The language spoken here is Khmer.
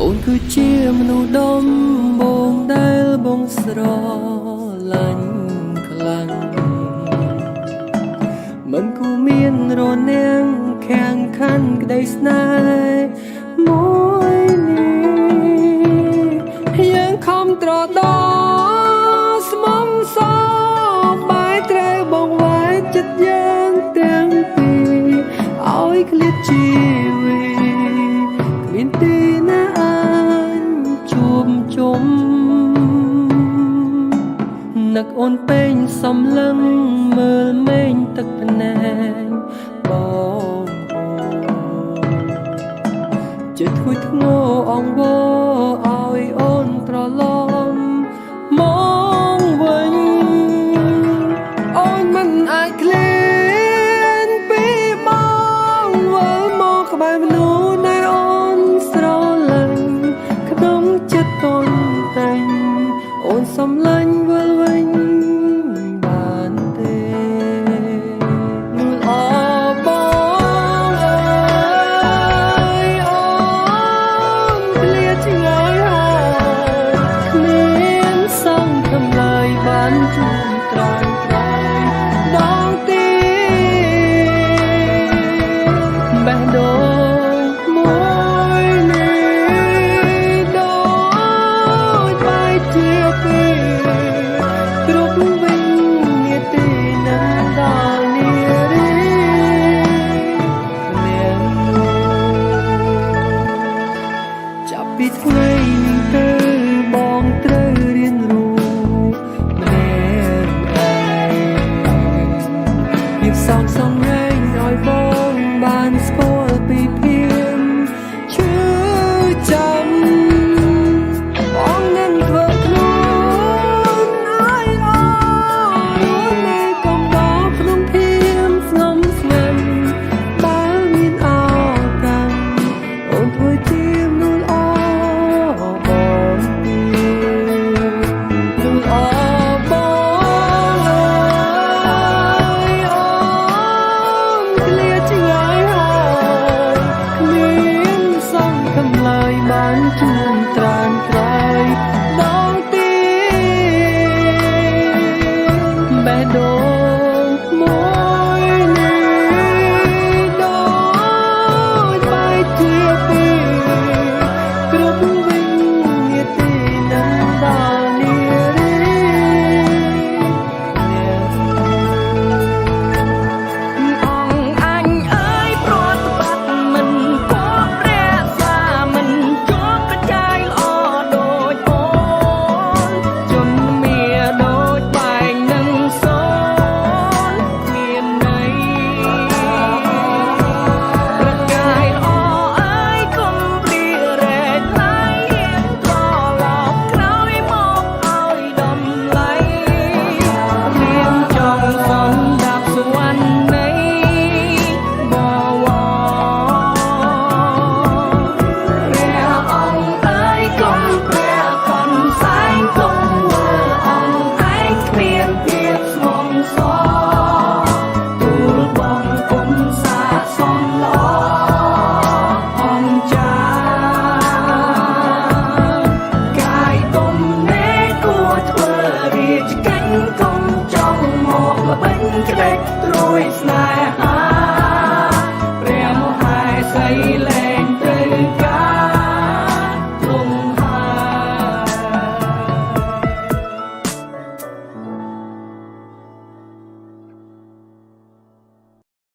អូនគឺជាមនុស្សដំបងដែលបងស្រឡាញ់ខ្លាំងមិនគូមានរនាំងខាំងขัនក្តីស្នេហ៍មួយនេះយើងខំត្រដស្មំសបាយត្រូវបងវាយចិត្តយើងទាំងពីរឲ្យឃ្លាតជីវិតគ្មានទីណាអាចជួបជុំនឹកអូនពេញសំលឹងមើលមេងទឹកភ្នែកបងអូន ចិត្តធ្ងន់ធ្ងរអង្វរឲ្យអូនត្រឡប់មកវិញអូនមិនអាចឃ្លានពីបងវិលមកក្បែរមនុស្សដែលអូនស្រឡាញ់ក្នុងចិត្តតនតែងអូនសំឡាញ់វិលវិញបានទេ នួនអបងអើយអូនឃ្លាតឆ្ងាយហើយគ្មានសង្ឃឹមឡើយបានជួបត្រង់ត្រង់ដងទីបេះដូងមួយនេះដូចបែកជាពីរគ្រប់វិនាទីនឹងដល់នារីម្នាក់មួយចាប់ពីថ្ងៃនេះទៅបងត្រូវរៀនរស់ម្នាក់ឯងភាពសោកសង្រេ